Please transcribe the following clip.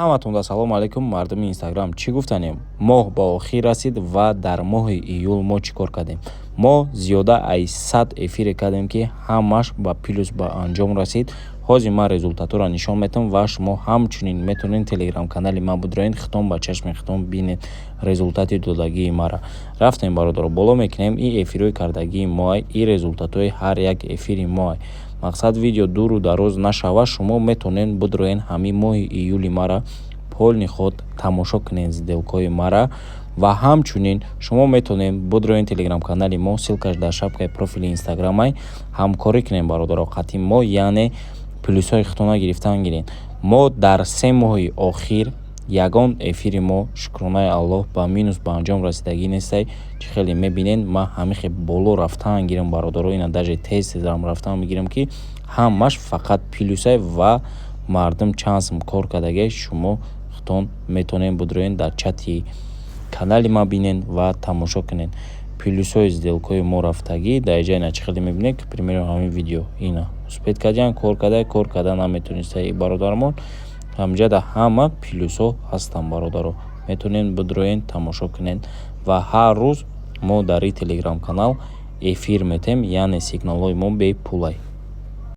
Ҳаматонда салому алайкум, мардуми Инстаграм. Чӣ гуфтанем? Моҳ ба охир расид ва дар моҳи июл мо чӣ кор кардем? Мо зиёда аз 100 эфире кардем, ки ҳамаш ба плюс ба анҷом расид. Ҳозир ман результатҳоро нишон медиҳам ва шумо ҳамчунин метавонед телеграм-канали ман бидроед, хитом ба чашми хитом бинед результати додагии мара. Рафтем, бародаро, боло мекунем. Ин эфирҳои кардагии моай, ин результатҳои ҳар як эфири моай. Мақсад, видео дуру дароз нашава, шумо метавонед бидроед, ҳамин моҳи июли мара полный ход тамошо кунед, сделкаҳои мара. Ва ҳамчунин шумо метавонед бидроед телеграм-канали мо, ссылкаш дар шапкаи профили Инстаграмай. Ҳамкорӣ кунем, бародаро, қатъи мо, яъне плюсҳои худтона гирифтан гиред. Мо дар 3 моҳи охир ягон эфири мо, шукронаи Аллоҳ, ба минус ба анҷом расидагӣ нестай. Чӣ хеле мебинед, ман ҳамихе боло рафтан гирам, бародаро, ина даже тез тезам рафтан мегирам, ки ҳамаш фақат плюсай ва мардум чанд сум кор кардагиай. Шумо худтон метавонед бидроед, дар чати канали ман бинед ва тамошо кунед плюсҳои сделкаҳои мо рафтагӣ. Дар инҷа ина чӣ хеле мебинед, к примеру, ҳамин видео ина успеть кардиан, кор карда, кор карда наметонистаи бародарамон. Ҳаминҷа дар ҳама плюсҳо ҳастанд, бародаро, метавонед бидроед, тамошо кунед. Ва ҳар рӯз мо дар ин телеграм-канал эфир метем, яъне сигналҳои мо бепулай.